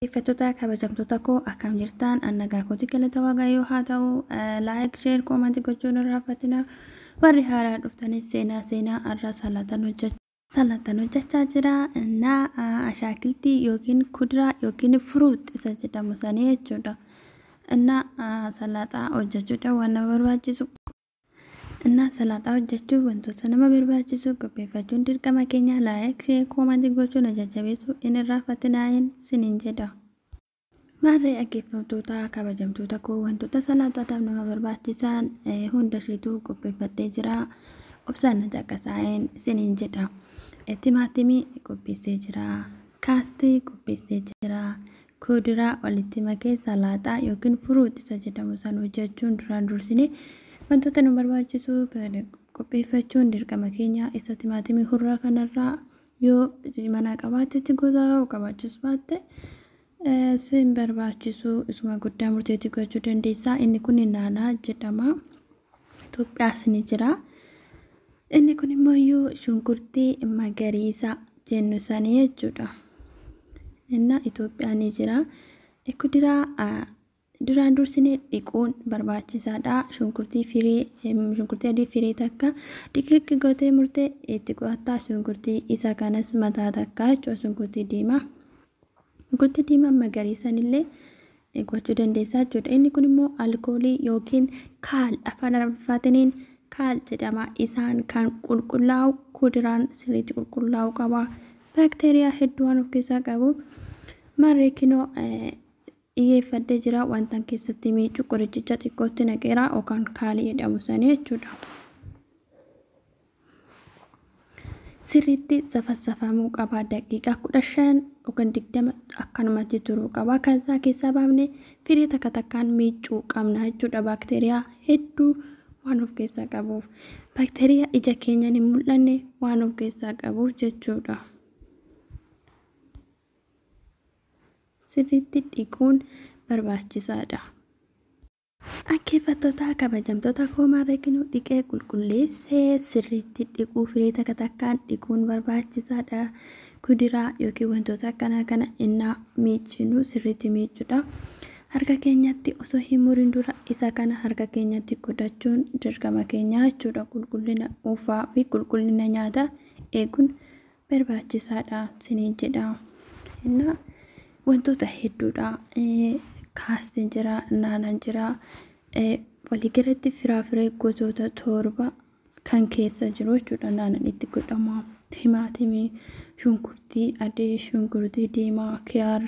Dhaggeeffattoota kabajamtoota koo akkam jirtan? An nagaa kooti, galata Waaqayyoo haa ta'u. Like, share, comment gochuun hin irraanfatina. Warri haaraa dhuftanis seenaa seenaa har'a salaataan hojjechaa jira. Innaa ashaakiltii yookiin kuduraa yookiin fruit isa jedhamu sanii jechuudha. Innaa salaaxaa hojjechuudhaan waan nama barbaachisu, innaa salaaxaa hojjechuuf wantoota nama barbaachisu qopheeffachuun dirqama keenya. Like, share, comment gochuun jajjabeessuu hin irraanfatinaa siniin jedha. Maarree dhaggeeffattoota kabajamtoota koo, wantoota salaaxaadhaaf nama barbaachisan hunda isheetu qopheeffadhee jira. Obsaan na caqasaa'een siniin jedha. Timaatimii qopheessee jira. Kaastii qopheessee jira. Kuduraa walitti makee salaaxaa yookiin fruit isa jedhamu san hojjechuun duraan dursinee wantoota nu barbaachisu qopheeffachuun dirqama keenya. Isa timaatimii hurraa kanarraa yoo mana qabaattetti gosa qabaachus baatte sin barbaachisu, isuma guddaa murteetti gochuu dandeessaa. Inni kun naanaa jedhama. Itoophiyaas ni jira. Inni kun immoo iyyuu shunkurtii magariisa jennu sanii jechuudha. Inna Itoophiyaa ni jira. Kuduraa duraan dursinee dhiquun barbaachisaadha. Shunkurtii firee, shunkurtii adii firee takka dhiqiqqi gootee murtee itti qo'attaa. Shunkurtii isa kanas mataa takka jechuudha, shunkurtii diimaa. Shunkurtii diimaa magariisan illee gochuu dandeessaa jechuudha. Inni kun immoo alkoolii yookiin خل, afaan Arabiffaatiniin خل jedhama. Isaan kan qulqullaa'u, kuduraan sirriitti qulqullaa'uu qaba. Baakteeriyaa hedduu waan of keessaa qabuuf. Maarree kinoo dhiyyeeffadhee jira, wantan keessatti miicu qorichicha xiqqootti naqeera yookaan kaalii jedhamu sanii jechuudha. Sirriitti safassafamuu qaba. Daqiiqaa 15 yookaan 20 akkanumatti turuu qaba. Kan isaa keessaa baafnee firii takka takkaan miicuu qabna jechuudha. Baakteeriyaa hedduu waan of keessaa qabuuf. Baakteeriyaa ija keenyaan hin mul'anne waan of keessaa qabuuf jechuudha. Sirriitti dhiquun barbaachisaadha. Dhaggeeffattoota kabajamtoota koo, maarree kinoo dhiqee qulqulleessee, sirriitti dhiquu, firii takka takkaan dhiquun barbaachisaadha. Kuduraa yookiin wantoota akkanaa kana innaa miiccinu sirriitti miicuudha. Harka keenyatti osoo hin murin dura isa kana harka keenyatti godhachuun dirqama keenya jechuudha. Qulqullina uffaa fi qulqullina nyaataa eeguun barbaachisaadha siniin jedha. Innaa wantoota hedduudha. Kaastiin jira, naanaan jira. Waliigalatti firaafiree gosoota 7 kan keessa jiru jechuudha. Naanaan itti godhama. Timaatimii, shunkurtii adii, shunkurtii diimaa, kiyaar.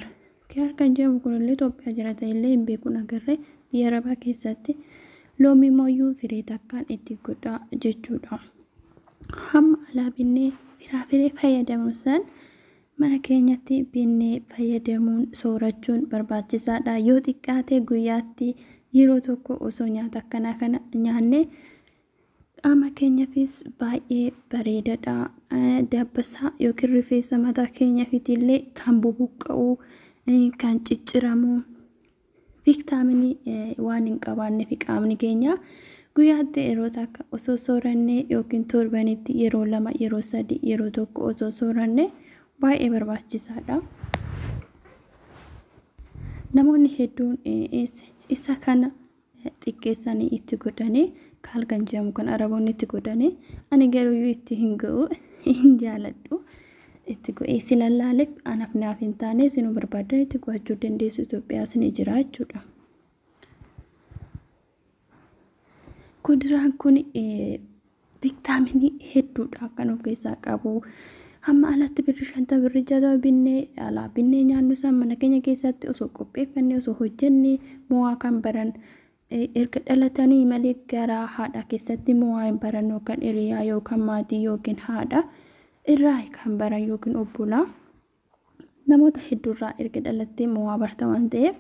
Kiyaar kan jedhamu kunillee Itoophiyaa jira ta'ellee hin beekuun agarre biyya Arabaa keessatti. Loomii mooyyuu firee takkaan itti godha jechuudha. Hamma alaa binnee firaafiree fayyadamu san mana keenyatti binnee fayyadamuun soorachuun barbaachisaadha. Yoo xiqqaate guyyaatti yeroo tokko osoo nyaata akkanaa kana nyaanne qaama keenyaafis baay'ee bareedaadha. Dabbasaa yookiin rifeensa mataa keenyaafillee kan bubuqqa'u, kan cicciramu, viitaaminii waan hin qabaanneef qaamni keenya guyyaatti yeroo takka osoo soorannee yookiin torbanitti yeroo 2, yeroo 3, yeroo 1 osoo sooranne baay'ee barbaachisaadha. Namoonni hedduun isa kana xiqqeessanii itti godhanii, خل kan jedhamu kan Araboonni itti godhanii, ani garuu itti hin ga'u, hin jaaladhu. Itti go'ee si lallaaleef anaaf naaf hin taane, isinuu barbaadan itti go'achuu dandeessu, Itoophiyaas ni jira jechuudha. Kuduraan kun viitaaminii hedduudha kan of keessaa qabu. Hamma alatti birrii 50, birrii 60 binnee alaa binnee nyaannu san mana keenya keessatti osoo qopheeffannee osoo hojjennee, mo'aa kan baran erga dhalatanii malee garaa haadha keessatti mo'aa hin baran, yookaan hiriyaa yookaan maatii yookiin haadha irraa kan baran yookiin obbolaa namoota hedduurraa erga dhalattee mo'aa barta waan ta'eef,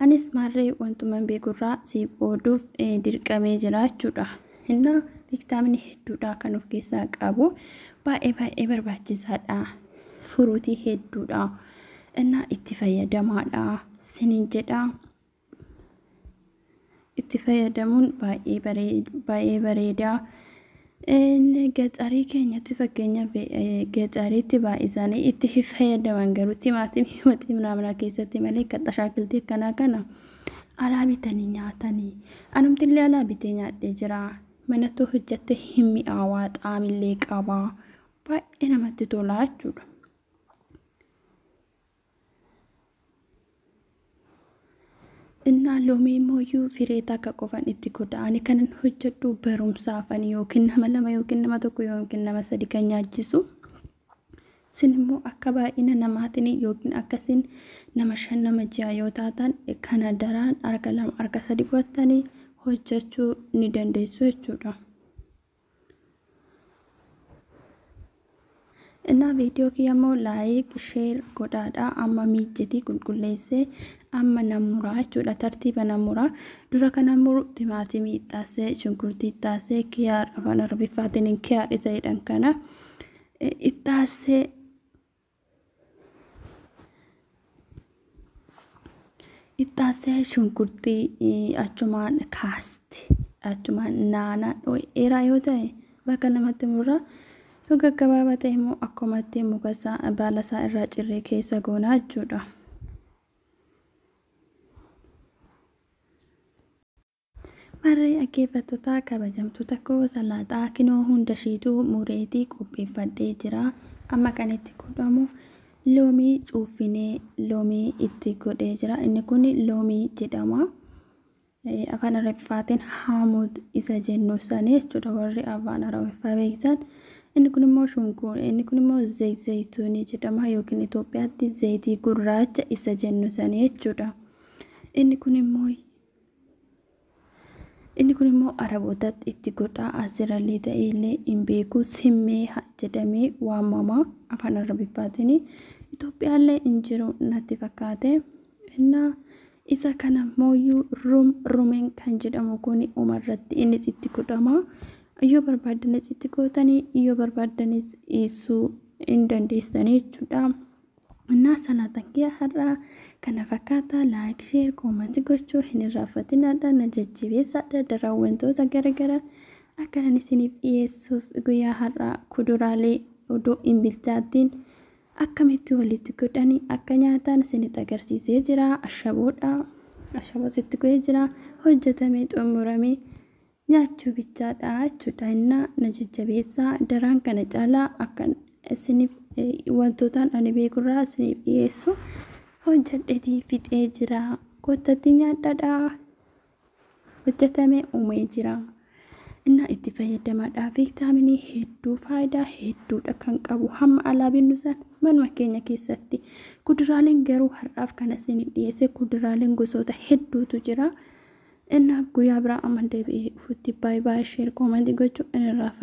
anis maarree wantuma beekurraa sii qooduuf dirqamee jira jechuudha. Innaa viitaaminii hedduudha kan of keessaa qabu, baay'ee baay'ee barbaachisaadha. Furuutii hedduudha. Innaa itti fayyadamaadha siniin jedha. Itti fayyadamuun baay'ee baay'ee bareedaa. Gaxarii keenyatti fakkeenyaaf gaxariitti baay'isanii itti fayyadaman garuu timaatimii waxii mana keessatti malee ashaakiltii akkanaa kana alaa bitanii nyaatanii. Anumtillee alaa bitee nyaadhee jira. Manatti hojjette hin mi'aawaa xaamillee qabaa. Baay'ee namatti tola jechuudha. Innaa loomii immoo firee takka qofan itti godha. Ani kanan hojjedhu barumsaafani yookiin nama lama yookiin nama tokko yookiin nama sadi kan nyaachisu. Isin immoo akka baay'ina namaatiin yookiin akkasiin nama 5 nama 6 yoo taatan kana daraan harka 2 harka 3 gootanii hojjechuu ni dandeessu jechuudha. Innaa viidiyoo kiyya immoo laayik sheer godhaadha. Amma miiccitii qulqulleessee amma namuraa jechuudha. Tartiiba namuraa dura kana muru timaatimii ittaasee shunkurtii ittaasee kiyaar afaan arabiffaatiin kiyaar isa jedhan kana ittaasee shunkurtii achumaan kaasti achumaan naanaa dheeraa yoo ta'e bakka lamatti murra. Yoo gaggabaabaa ta'e immoo akkumatti muka isaa baala isaa irraa cirree keessa goonaa jechuudha. Marree dhaggeeffattoota kabajamtoota koo salaaxaa kinoo hunda isheetu mureetii qopheeffadhee jira. Amma kan itti godhamu loomii cuufinee loomii itti godhee jira. Inni kun loomii jedhama. Afaan Arabiffaatiin haamud isa jennu sanii jechuudha warri afaan Arabiffaa beektan. Inni kun immoo shunkurtii, inni kun immoo zayituunii jedhama yookiin Itoophiyaatti zayitii gurraacha isa jennu sanii jechuudha. Inni kun immoo Arabootatti itti godhaa asirrallee ta'ee illee hin beeku simmee jedhamee waamama afaan Arabiffaatiin. Itoophiyaallee hin jiru natti fakkaate. Innaa isa kana mooyyuu rumeen kan jedhamu kun umarratti innis itti godhama. Yoo barbaaddanis itti gootanii yoo barbaaddanis dhiisuu hin dandeessanii jechuudha. Innaa salaataan kiyya har'aa kana fakkaata. Laayik sheer koomantii gochuu hin irraanfatinaadha. Na jajjabeessadha. Daraa wantoota garaagaraa akkanan isiniif dhiyeessuuf guyyaa har'aa kuduraalee odoo hin bilchaattiin akkamitti walitti godhanii akka nyaatan isinitti agarsiisee jira. Ashaboodha. Ashaboos itti godhee jira. Hojjetamee xumuramee nyaachuu bichaadha jechuudha. Innaa na jajjabeessaa. Daraan kana caalaa akka isiniif wantootaan ani beekurraa isiniif dhiyeessu hojjedheetii fixee jira. Kottatti nyaadhaadha. Hojjetamee uumee jira. Innaa itti fayyadamaadha. Viitaaminii hedduu faayidaa hedduudha kan qabu. Hamma alaa binnu san manuma keenya keessatti. Kuduraaleen garuu har'aaf kan isin dhiyeesse kuduraaleen gosoota hedduutu jira. Innaa guyyaa biraa amma deebi'ee ofitti baay'ee baay'ee sheer koomantii gochuu hin irraanfatinaa.